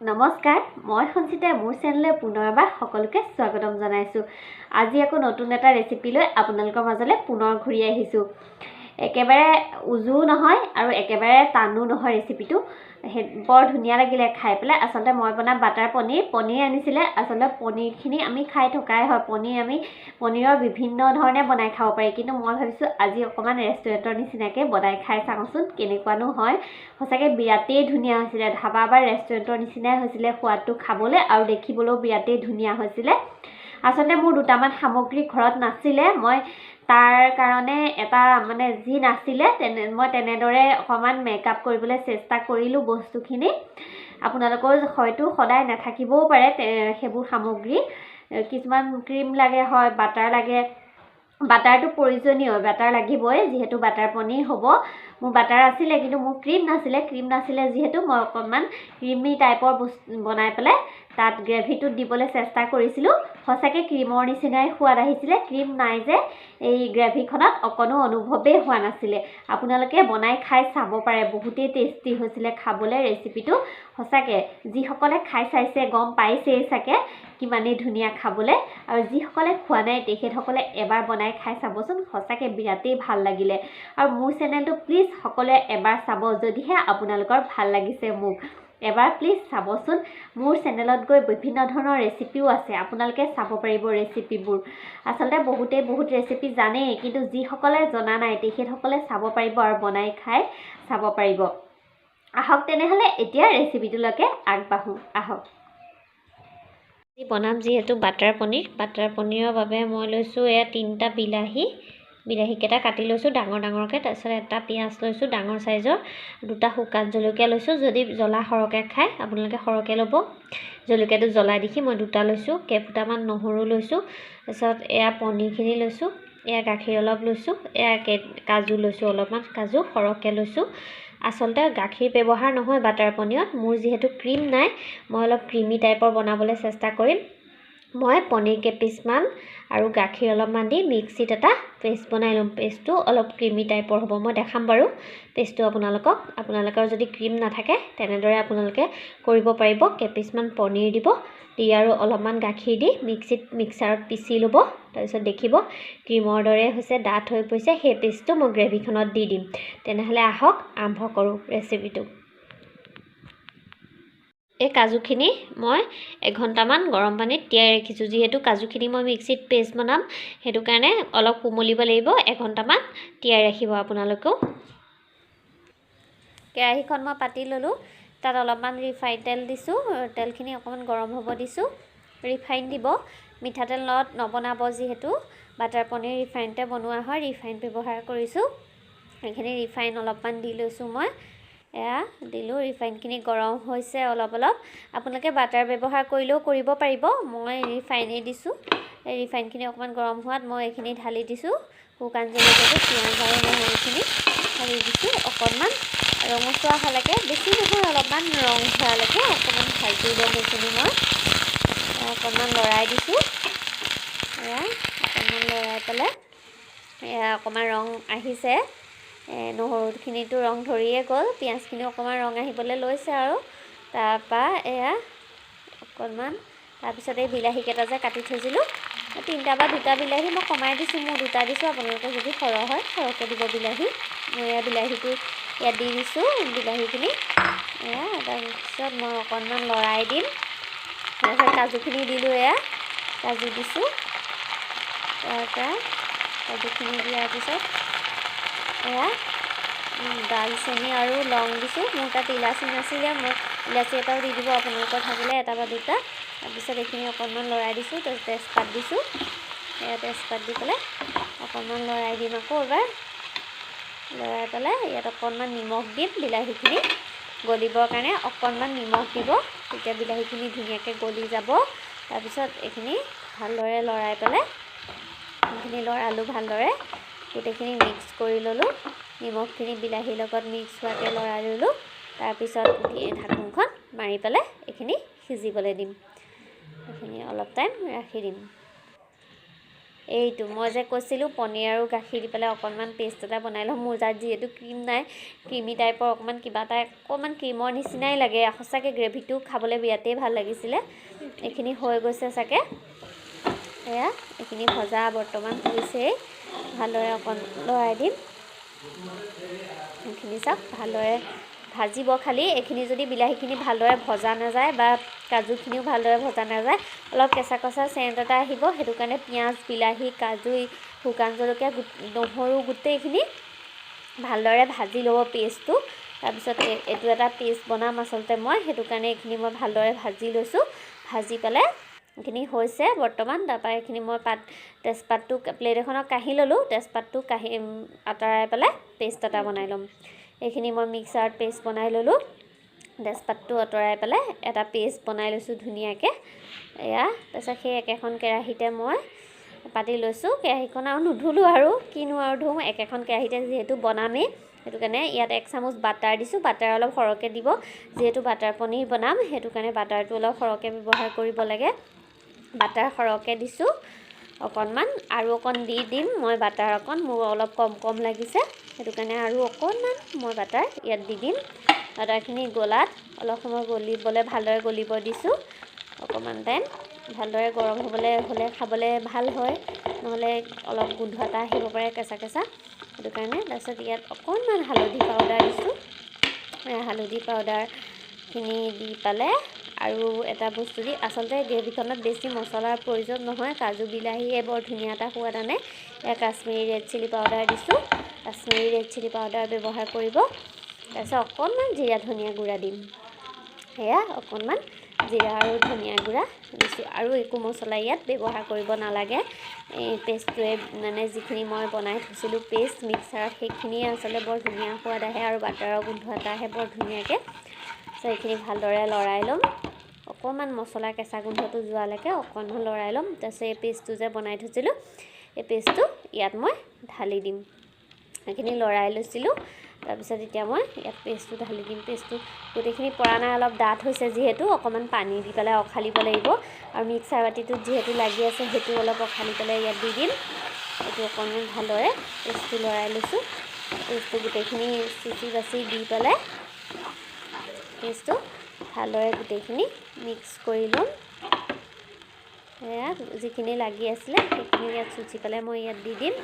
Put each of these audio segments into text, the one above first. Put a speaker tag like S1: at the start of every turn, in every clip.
S1: নমস্কাৰ, মই সঞ্চিতাই মোৰ চেনেললৈ পুনৰ এবাৰ সকলোকে স্বাগতম জনাইছোঁ। আজি আকৌ নতুন এটা ৰেচিপি লৈ আপোনালোকৰ মাজলৈ পুনৰ ঘূৰি আহিছোঁ। একেবাৰে উজুও নহয় আৰু একেবাৰে টানো নহয় ৰেচিপিটো। সেই বৰ ধুনীয়া লাগিলে খাই পেলাই। আচলতে মই বনাম বাটাৰ পনীৰ। পনীৰ আনিছিলে। আচলতে পনীৰখিনি আমি খাই থকাই হয়। পনীৰ আমি পনীৰৰ বিভিন্ন ধৰণে বনাই খাব পাৰি, কিন্তু মই ভাবিছোঁ আজি অকণমান ৰেষ্টুৰেণ্টৰ নিচিনাকৈ বনাই খাই চাওঁচোন কেনেকুৱানো হয়। সঁচাকৈ বিৰাটেই ধুনীয়া হৈছিলে, ধাবা বা ৰেষ্টুৰেণ্টৰ নিচিনাই হৈছিলে সোৱাদটো খাবলৈ আৰু দেখিবলৈও বিৰাটেই ধুনীয়া হৈছিলে। আচলতে মোৰ দুটামান সামগ্ৰী ঘৰত নাছিলে। মই তাৰ কাৰণে এটা মানে যি নাছিলে মই তেনেদৰে অকণমান মেকআপ কৰিবলৈ চেষ্টা কৰিলোঁ বস্তুখিনি। আপোনালোকৰ হয়তো সদায় নাথাকিবও পাৰে সেইবোৰ সামগ্ৰী। কিছুমান ক্ৰীম লাগে হয়, বাটাৰ লাগে। বাটাৰটো প্ৰয়োজনীয়, বাটাৰ লাগিবই, যিহেতু বাটাৰ পনীৰ হ'ব। মোৰ বাটাৰ আছিলে, কিন্তু মোৰ ক্ৰীম নাছিলে। ক্ৰীম নাছিলে যিহেতু মই অকণমান ক্ৰীমি টাইপৰ বস্তু বনাই পেলাই তাত গ্ৰেভিটোত দিবলৈ চেষ্টা কৰিছিলোঁ। সঁচাকৈ ক্ৰীমৰ নিচিনাই সোৱাদ আহিছিলে। ক্ৰীম নাই যে এই গ্ৰেভিখনত অকণো অনুভৱেই হোৱা নাছিলে। আপোনালোকে বনাই খাই চাব পাৰে, বহুতেই টেষ্টি হৈছিলে খাবলৈ ৰেচিপিটো। সঁচাকৈ যিসকলে খাই চাইছে গম পাইছেই চাগে কিমানেই ধুনীয়া খাবলৈ, আৰু যিসকলে খোৱা নাই তেখেতসকলে এবাৰ বনাই খাই চাবচোন, সঁচাকৈ বিৰাটেই ভাল লাগিলে। আৰু মোৰ চেনেলটো প্লিজ সকলোৱে এবাৰ চাব, যদিহে আপোনালোকৰ ভাল লাগিছে মোক এবাৰ প্লিজ চাবচোন। মোৰ চেনেলত গৈ বিভিন্ন ধৰণৰ ৰেচিপিও আছে, আপোনালোকে চাব পাৰিব ৰেচিপিবোৰ। আচলতে বহুতেই বহুত ৰেচিপি জানেই, কিন্তু যিসকলে জনা নাই তেখেতসকলে চাব পাৰিব আৰু বনাই খাই চাব পাৰিব। আহক তেনেহ'লে এতিয়া ৰেচিপিটোলৈকে আগবাঢ়োঁ আহক। আজি বনাম যিহেতু বাটাৰ পনীৰ। বাটাৰ পনীৰৰ বাবে মই লৈছোঁ এয়া 3টা বিলাহী। বিলাহীকেইটা কাটি লৈছোঁ ডাঙৰ ডাঙৰকৈ। তাৰপিছত এটা পিঁয়াজ লৈছোঁ ডাঙৰ চাইজৰ, 2টা শুকান জলকীয়া লৈছোঁ। যদি জ্বলা সৰহকৈ খায় আপোনালোকে সৰহকৈ ল'ব। জলকীয়াটো জ্বলা দেখি মই 2টা লৈছোঁ। কেইফুটামান নহৰু লৈছোঁ। তাৰপিছত এয়া পনীৰখিনি লৈছোঁ, এয়া গাখীৰ অলপ লৈছোঁ, এয়া কাজু লৈছোঁ, অলপমান কাজু সৰহকৈ লৈছোঁ। আচলতে গাখীৰ ব্যৱহাৰ নহয় বাটাৰ পনীৰত। মোৰ যিহেতু ক্ৰীম নাই, মই অলপ ক্ৰীমি টাইপৰ বনাবলৈ চেষ্টা কৰিম। মই পনীৰ কেইপিচমান আৰু গাখীৰ অলপমান দি মিক্সিত এটা পেষ্ট বনাই ল'ম। পেষ্টটো অলপ ক্ৰীমি টাইপৰ হ'ব, মই দেখাম বাৰু পেষ্টটো আপোনালোকক। আপোনালোকৰ যদি ক্ৰীম নাথাকে তেনেদৰে আপোনালোকে কৰিব পাৰিব। কেইপিচমান পনীৰ দিব, দি আৰু অলপমান গাখীৰ দি মিক্সাৰত পিচি ল'ব। তাৰপিছত দেখিব ক্ৰীমৰ দৰে হৈছে, ডাঠ হৈ পৰিছে। সেই পেষ্টটো মই গ্ৰেভিখনত দি দিম। তেনেহ'লে আহক আৰম্ভ কৰোঁ ৰেচিপিটো। এই কাজুখিনি মই এঘণ্টামান গৰম পানীত তিয়াই ৰাখিছোঁ। যিহেতু কাজুখিনি মই মিক্সিত পেষ্ট বনাম, সেইটো কাৰণে অলপ কোমলিব লাগিব। এঘণ্টামান তিয়াই ৰাখিব আপোনালোকেও। কেৰাহীখন মই পাতি ল'লোঁ। তাত অলপমান ৰিফাইন তেল দিছোঁ। তেলখিনি অকণমান গৰম হ'ব দিছোঁ। ৰিফাইন দিব, মিঠাতেলত নবনাব, যিহেতু বাটাৰ পনীৰ ৰিফাইনতে বনোৱা হয়। ৰিফাইন ব্যৱহাৰ কৰিছোঁ। এইখিনি ৰিফাইন অলপমান দি লৈছোঁ মই। এয়া দিলোঁ। ৰিফাইনখিনি গৰম হৈছে অলপ অলপ। আপোনালোকে বাটাৰ ব্যৱহাৰ কৰিলেও কৰিব পাৰিব, মই ৰিফাইনেই দিছোঁ। এই ৰিফাইনখিনি অকণমান গৰম হোৱাত মই এইখিনি ঢালি দিছোঁ। শুকান জলকীয়াটো, পিঁয়াজ আৰু নহৰুখিনি ঢালি দিছোঁ। অকণমান ৰঙচুৱা হোৱালৈকে, বেছি নহয়, অলপমান ৰং হোৱালৈকে অকণমান ভাজি ল'ম এইখিনি। মই অকণমান লৰাই দিছোঁ। এয়া অকণমান লৰাই পেলাই এয়া অকণমান ৰং আহিছে। নহৰুখিনিতো ৰং ধৰিয়ে গ'ল, পিঁয়াজখিনিও অকণমান ৰং আহিবলৈ লৈছে আৰু তাৰপৰা এয়া অকণমান তাৰপিছত এই বিলাহীকেইটা যে কাটি থৈছিলোঁ, 3টা বা 2টা বিলাহী মই কমাই দিছোঁ, মোৰ 2টা দিছোঁ। আপোনালোকৰ যদি সৰহ হয় সৰহকৈ দিব বিলাহী। মই এয়া বিলাহীটো ইয়াত দি দিছোঁ, বিলাহীখিনি এয়া। তাৰপিছত মই অকণমান লৰাই দিম। তাৰপিছত কাজুখিনি দিলোঁ, এয়া কাজু দিছোঁ। তাৰপৰা কাজুখিনি দিয়াৰ পিছত এয়া ডালচেনি আৰু লং দিছোঁ। মোৰ তাত ইলাচি নাছিলে, মই ইলাচি এটাও দি দিব আপোনালোকৰ থাকিলে 1টা বা 2টা। তাৰপিছত এইখিনি অকণমান লৰাই দিছোঁ। তাৰপিছত তেজপাত দিছোঁ। এয়া তেজপাত দি পেলাই অকণমান লৰাই দিম আকৌ এবাৰ। লৰাই পেলাই ইয়াত অকণমান নিমখ দিম। বিলাহীখিনি গলিবৰ কাৰণে অকণমান নিমখ দিব, তেতিয়া বিলাহীখিনি ধুনীয়াকৈ গলি যাব। তাৰপিছত এইখিনি ভালদৰে লৰাই পেলাই এইখিনি লৰালোঁ ভালদৰে, গোটেইখিনি মিক্স কৰি ল'লোঁ। নিমখখিনি বিলাহীৰ লগত মিক্স হোৱাকৈ লৰাই ল'লোঁ। তাৰপিছত ঢাকোনখন মাৰি পেলাই এইখিনি সিজিবলৈ দিম। এইখিনি অলপ টাইম ৰাখি দিম। এইটো মই যে কৈছিলোঁ, পনীৰ আৰু গাখীৰ দি পেলাই অকণমান পেষ্ট এটা বনাই ল'ম। মোৰ তাত যিহেতু ক্ৰীম নাই, ক্ৰিমি টাইপৰ অকণমান কিবা এটা, অকণমান ক্ৰীমৰ নিচিনাই লাগে। সঁচাকৈ গ্ৰেভিটো খাবলৈ বিৰাটেই ভাল লাগিছিলে। এইখিনি হৈ গৈছে চাগে। এয়া এইখিনি ভজা বৰ্তমান হৈছেই। ভালদৰে অকণ লৰাই দিম। এইখিনি চাওক, ভালদৰে ভাজিব। খালি এইখিনি যদি বিলাহীখিনি ভালদৰে ভজা নাযায় বা কাজুখিনিও ভালদৰে ভজা নাযায়, অলপ কেঁচা কেঁচা চেণ্ট এটা আহিব। সেইটো কাৰণে পিঁয়াজ, বিলাহী, কাজু, শুকান জলকীয়া, নহৰু গোটেইখিনি ভালদৰে ভাজি ল'ব পেষ্টটো। তাৰপিছত এইটো এটা পেষ্ট বনাম আচলতে মই, সেইটো কাৰণে এইখিনি মই ভালদৰে ভাজি লৈছোঁ। ভাজি পেলাই এইখিনি হৈছে বৰ্তমান। তাৰপৰা এইখিনি মই পাত তেজপাতটো প্লেট এখনত কাঢ়ি ল'লোঁ। তেজপাতটো কাঢ়ি আঁতৰাই পেলাই পেষ্ট এটা বনাই ল'ম। এইখিনি মই মিক্সাৰত পেষ্ট বনাই ল'লোঁ। তেজপাতটো আঁতৰাই পেলাই এটা পেষ্ট বনাই লৈছোঁ ধুনীয়াকৈ। এয়া তাৰপিছত সেই একেখন কেৰাহীতে মই পাতি লৈছোঁ। কেৰাহীখন আৰু নুধুলোঁ আৰু, কিনো আৰু ধুম, একেখন কেৰাহীতে যিহেতু বনামেই। সেইটো কাৰণে ইয়াত 1 চামুচ বাটাৰ দিছোঁ। বাটাৰ অলপ সৰহকৈ দিব, যিহেতু বাটাৰ পনীৰ বনাম, সেইটো কাৰণে বাটাৰটো অলপ সৰহকৈ ব্যৱহাৰ কৰিব লাগে। বাটাৰ সৰহকৈ দিছোঁ অকণমান, আৰু অকণ দি দিম মই বাটাৰ অকণ। মোৰ অলপ কম কম লাগিছে, সেইটো কাৰণে আৰু অকণমান মই বাটাৰ ইয়াত দি দিম। বাটাৰখিনি গলাত অলপ সময় গলিবলৈ, ভালদৰে গলিব দিছোঁ অকণমান টাইম। ভালদৰে গৰম হ'বলৈ হ'লে খাবলৈ ভাল হয়, নহ'লে অলপ গোন্ধ এটা আহিব পাৰে কেঁচা কেঁচা, সেইটো কাৰণে। তাৰপিছত ইয়াত অকণমান হালধি পাউডাৰ দিছোঁ। হালধি পাউডাৰখিনি দি পেলাই আৰু এটা বস্তু দি, আচলতে গ্ৰেভিখনত বেছি মছলাৰ প্ৰয়োজন নহয়, কাজু বিলাহীয়ে বৰ ধুনীয়া এটা সোৱাদ আনে। এয়া কাশ্মীৰী ৰেড চিলি পাউডাৰ দিছোঁ। কাশ্মীৰী ৰেড চিলি পাউডাৰ ব্যৱহাৰ কৰিব। তাৰপিছত অকণমান জিৰা ধনিয়া গুড়া দিম। সেয়া অকণমান জিৰা আৰু ধনিয়া গুড়া দিছোঁ। আৰু একো মছলা ইয়াত ব্যৱহাৰ কৰিব নালাগে। এই পেষ্টটোৱে, মানে যিখিনি মই বনাই থৈছিলোঁ পেষ্ট মিক্সাৰত, সেইখিনিয়ে আচলতে বৰ ধুনীয়া সোৱাদ আহে আৰু বাটাৰৰ গোন্ধ এটা আহে বৰ ধুনীয়াকৈ। চ' এইখিনি ভালদৰে লৰাই ল'ম। অকণমান মছলা কেঁচা গোন্ধটো যোৱালৈকে অকণমান লৰাই ল'ম। তাৰপিছত এই পেষ্টটো যে বনাই থৈছিলোঁ, এই পেষ্টটো ইয়াত মই ঢালি দিম। এইখিনি লৰাই লৈছিলোঁ। তাৰপিছত এতিয়া মই ইয়াত পেষ্টটো ঢালি দিম। পেষ্টটো গোটেইখিনি পৰা নাই, অলপ ডাঠ হৈছে যিহেতু অকণমান পানী দি পেলাই অখালিব লাগিব। আৰু মিক্সাৰ বাতিটোত যিহেতু লাগি আছে, সেইটো অলপ অখালি পেলাই ইয়াত দি দিম। এইটো অকণমান ভালদৰে পেষ্টটো লৰাই লৈছোঁ। পেষ্টটো গোটেইখিনি চুচি বাচি দি পেলাই পেষ্টটো ভালদৰে গোটেইখিনি মিক্স কৰি ল'ম। এয়া যিখিনি লাগি আছিলে, সেইখিনি ইয়াত চুচি পেলাই মই ইয়াত দি দিম।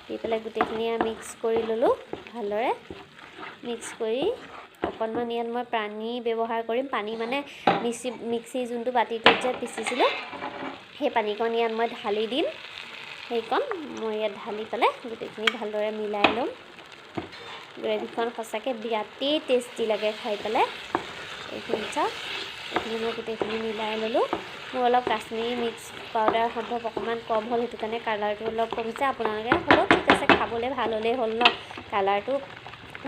S1: দি পেলাই গোটেইখিনি মিক্স কৰি ল'লোঁ। ভালদৰে মিক্স কৰি অকণমান ইয়াত মই পানী ব্যৱহাৰ কৰিম। পানী মানে মিক্সি মিক্সি যোনটো বাতিটোত যে পিচিছিলোঁ, সেই পানীকণ ইয়াত মই ঢালি দিম। সেইকণ মই ইয়াত ঢালি পেলাই গোটেইখিনি ভালদৰে মিলাই ল'ম। গ্ৰেভিখন সঁচাকৈ বিৰাটেই টেষ্টি লাগে খাই পেলাই। এইখিনি চাওক, এইখিনি মই গোটেইখিনি মিলাই ল'লোঁ। মোৰ অলপ কাশ্মীৰী মিক্স পাউডাৰ সম্ভৱ অকণমান কম হ'ল, সেইটো কাৰণে কালাৰটো অলপ কমিছে। আপোনালোকে হ'লেও ঠিক আছে, খাবলৈ ভাল হ'লেই হ'ল ন। কালাৰটো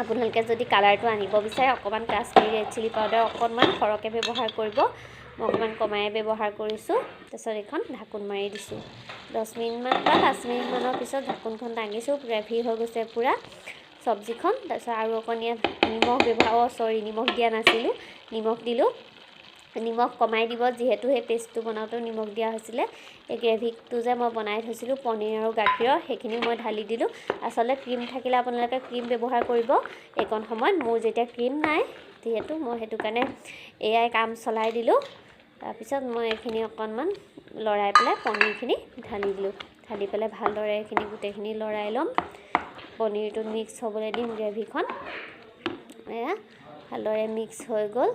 S1: আপোনালোকে যদি কালাৰটো আনিব বিচাৰে, অকণমান কাশ্মীৰী ৰেড চিলি পাউডাৰ অকণমান সৰহকৈ ব্যৱহাৰ কৰিব। মই অকণমান কমাই ব্যৱহাৰ কৰিছোঁ। তাৰপিছত এইখন ঢাকোন মাৰি দিছোঁ। 10 মিনিটমান বা 5 মিনিটমানৰ পিছত ঢাকোনখন দাঙিছোঁ। গ্ৰেভি হৈ গৈছে পূৰা চব্জিখন। তাৰপিছত আৰু অকণ ইয়াত নিমখ ব্যৱহাৰ, অঁ চৰি, নিমখ দিয়া নাছিলোঁ, নিমখ দিলোঁ। নিমখ কমাই দিব, যিহেতু সেই পেষ্টটো বনাওঁতেও নিমখ দিয়া হৈছিলে। এই গ্ৰেভিটো যে মই বনাই থৈছিলোঁ পনীৰ আৰু গাখীৰৰ, সেইখিনিও মই ঢালি দিলোঁ। আচলতে ক্ৰীম থাকিলে আপোনালোকে ক্ৰীম ব্যৱহাৰ কৰিব এইকণ সময়ত। মোৰ যেতিয়া ক্ৰীম নাই যিহেতু, মই সেইটো কাৰণে এয়াই কাম চলাই দিলোঁ। তাৰপিছত মই এইখিনি অকণমান লৰাই পেলাই পনীৰখিনি ঢালি দিলোঁ। ঢালি পেলাই ভালদৰে এইখিনি গোটেইখিনি লৰাই ল'ম। পনীৰটো মিক্স হ'বলৈ দিম গ্ৰেভিখন। এয়া ভালদৰে মিক্স হৈ গ'ল।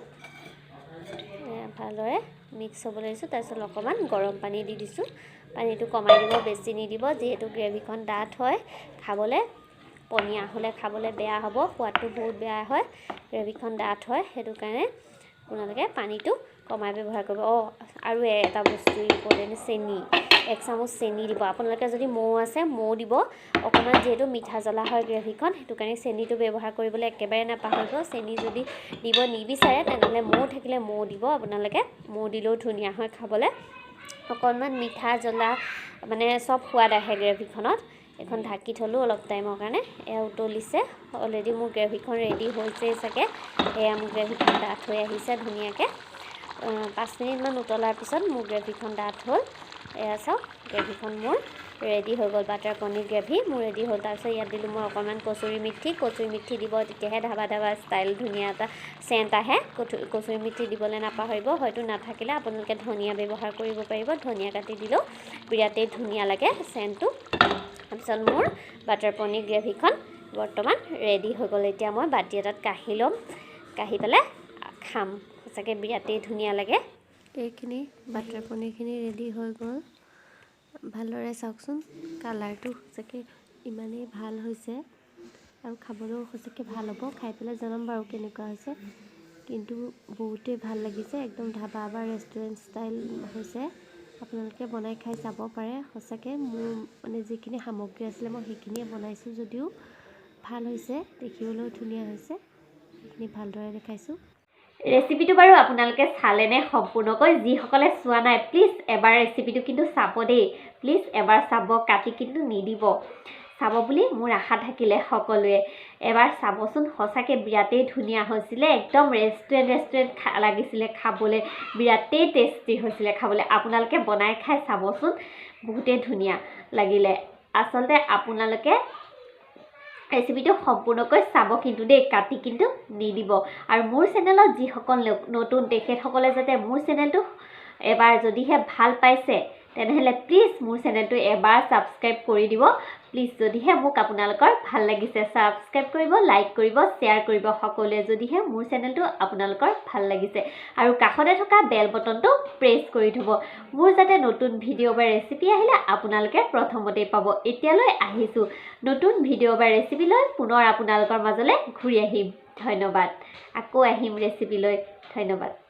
S1: এয়া ভালদৰে মিক্স হ'বলৈ দিছোঁ। তাৰপিছত অকণমান গৰম পানী দি দিছোঁ। পানীটো কমাই দিব, বেছি নিদিব, যিহেতু গ্ৰেভিখন ডাঠ হয় খাবলৈ। পনীয়া হ'লে খাবলৈ বেয়া হ'ব, সোৱাদটো বহুত বেয়া হয়। গ্ৰেভিখন ডাঠ হয়, সেইটো কাৰণে আপোনালোকে পানীটো কমাই ব্যৱহাৰ কৰিব। অঁ, আৰু এটা বস্তু ইম্পৰ্টেণ্ট, চেনি। 1 চামুচ চেনি দিব। আপোনালোকে যদি মৌ আছে, মৌ দিব অকণমান। যিহেতু মিঠা জ্বলা হয় গ্ৰেভিখন, সেইটো কাৰণে চেনিটো ব্যৱহাৰ কৰিবলৈ একেবাৰে নাপাহৰিব। চেনি যদি দিব নিবিচাৰে, তেনেহ'লে মৌ থাকিলে মৌ দিব আপোনালোকে। মৌ দিলেও ধুনীয়া হয় খাবলৈ। অকণমান মিঠা জ্বলা, মানে চব সোৱাদ আহে গ্ৰেভিখনত। এইখন ঢাকি থ'লোঁ অলপ টাইমৰ কাৰণে। এয়া উতলিছে অলৰেডি। মোৰ গ্ৰেভিখন ৰেডি হৈছেই চাগে। এয়া মোৰ গ্ৰেভিখন ডাঠ হৈ আহিছে ধুনীয়াকৈ। 5 মিনিটমান উতলাৰ পিছত মোৰ গ্ৰেভিখন ডাঠ হ'ল। এয়া চাওক, গ্ৰেভিখন মোৰ ৰেডি হৈ গ'ল বাটাৰ পনীৰ গ্ৰেভি মোৰ ৰেডি হ'ল। তাৰপিছত ইয়াত দিলোঁ মই অকণমান কচুৰি মিঠি। কচুৰি মিঠি দিব, তেতিয়াহে ধাবা ধাবা ষ্টাইল ধুনীয়া এটা চেণ্ট আহে। কচুৰি মিঠি দিবলৈ নাপাহৰিব। হয়তো নাথাকিলে আপোনালোকে ধনিয়া ব্যৱহাৰ কৰিব পাৰিব। ধনিয়া কাটি দিলেও বিৰাটেই ধুনীয়া লাগে চেণ্টটো। তাৰপিছত মোৰ বাটাৰ পনীৰ গ্ৰেভিখন বৰ্তমান ৰেডি হৈ গ'ল। এতিয়া মই বাতি এটাত কাঢ়ি ল'ম, কাঢ়ি পেলাই খাম। সঁচাকৈ বিৰাটেই ধুনীয়া লাগে।
S2: এইখিনি বাটাৰ পনীৰখিনি ৰেডি হৈ গ'ল। ভালদৰে চাওকচোন, কালাৰটো সঁচাকৈ ইমানেই ভাল হৈছে আৰু খাবলৈও সঁচাকৈ ভাল হ'ব। খাই পেলাই জনাম বাৰু কেনেকুৱা হৈছে। কিন্তু বহুতেই ভাল লাগিছে, একদম ধাবা বা ৰেষ্টুৰেণ্ট ষ্টাইল হৈছে। আপোনালোকে বনাই খাই চাব পাৰে। সঁচাকৈ মোৰ মানে যিখিনি সামগ্ৰী আছিলে মই সেইখিনিয়ে বনাইছোঁ যদিও ভাল হৈছে, দেখিবলৈও ধুনীয়া হৈছে। সেইখিনি ভালদৰে দেখাইছোঁ।
S1: ৰেচিপিটো বাৰু আপোনালোকে চালেনে সম্পূৰ্ণকৈ? যিসকলে চোৱা নাই, প্লিজ এবাৰ ৰেচিপিটো কিন্তু চাব দেই। প্লিজ এবাৰ চাব, কাটি কিন্তু নিদিব। চাব বুলি মোৰ আশা থাকিলে। সকলোৱে এবাৰ চাবচোন। সঁচাকৈ বিৰাটেই ধুনীয়া হৈছিলে, একদম ৰেষ্টুৰেণ্ট ৰেষ্টুৰেণ্ট লাগিছিলে খাবলৈ। বিৰাটেই টেষ্টি হৈছিলে খাবলৈ। আপোনালোকে বনাই খাই চাবচোন, বহুতেই ধুনীয়া লাগিলে। আচলতে আপোনালোকে ৰেচিপিটো সম্পূৰ্ণকৈ চাব কিন্তু দেই, কাটি কিন্তু নিদিব। আৰু মোৰ চেনেলত যিসকল নতুন, তেখেতসকলে যাতে মোৰ চেনেলটো এবাৰ যদিহে ভাল পাইছে, তেনেহ'লে প্লিজ মোৰ চেনেলটো এবাৰ ছাবস্ক্ৰাইব কৰি দিব প্লিজ। যদিহে মোক আপোনালোকৰ ভাল লাগিছে, ছাবস্ক্ৰাইব কৰিব, লাইক কৰিব, শ্বেয়াৰ কৰিব সকলোৱে, যদিহে মোৰ চেনেলটো আপোনালোকৰ ভাল লাগিছে। আৰু কাষতে থকা বেল বটনটো প্ৰেছ কৰি থ'ব, মোৰ যাতে নতুন ভিডিঅ' বা ৰেচিপি আহিলে আপোনালোকে প্ৰথমতেই পাব। এতিয়ালৈ আহিছোঁ, নতুন ভিডিঅ' বা ৰেচিপি লৈ পুনৰ আপোনালোকৰ মাজলৈ ঘূৰি আহিম। ধন্যবাদ। আকৌ আহিম ৰেচিপি লৈ। ধন্যবাদ।